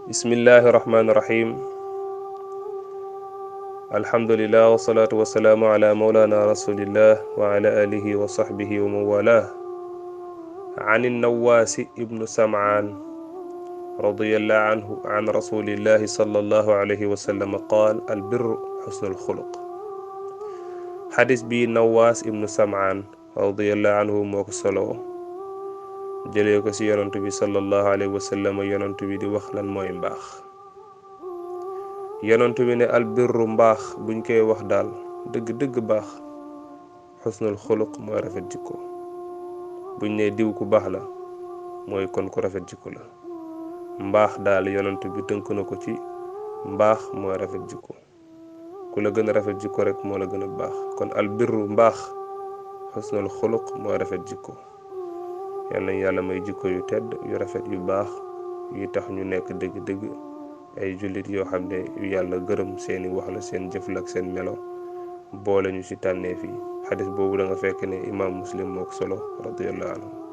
bismillahi rahmaani rahim alhamdulillah wasalaatu wasalaamu ala mawlana rasulillah wa ala alihi wa sahbihi wa mawalah an nawaasi ibnu sam'aan radiyallahu anhu an rasulillahi sallallahu alayhi wa sallam qaal albirru xusnul xuluq. xadis bi nawaas ibnu sam'aan radiyallahu anhu moo ko solo jëlee ko ci yonantu bi sallallahu alayhi wa sallam yonantu bi di wax lan mooy mbaax. yonantu bi ne albirru mbaax buñ koy wax daal dëgg-dëgg baax xusnul xuluq mooy rafet jikko. buñ ne diw ku baax la mooy kon ku rafet jikko la. mbaax daal yonantu bi tënk na ko ci mbaax mooy rafet jikko. ku la gën a rafet jikko rek moo la gën a baax. kon albirru mbaax xusnul xuluq mooy rafet jikko. yal nañ yàlla may jikko yu tedd yu rafet yu baax yu tax ñu nekk dëgg-dëgg ay jullit yoo xam ne yu yàlla gërëm seeni wax la seen jëf la ak seen melo boole ñu ci tànneef yi. xadis boobu da nga fekk ne imaam muslim moo ko solo radiyallahu anhu.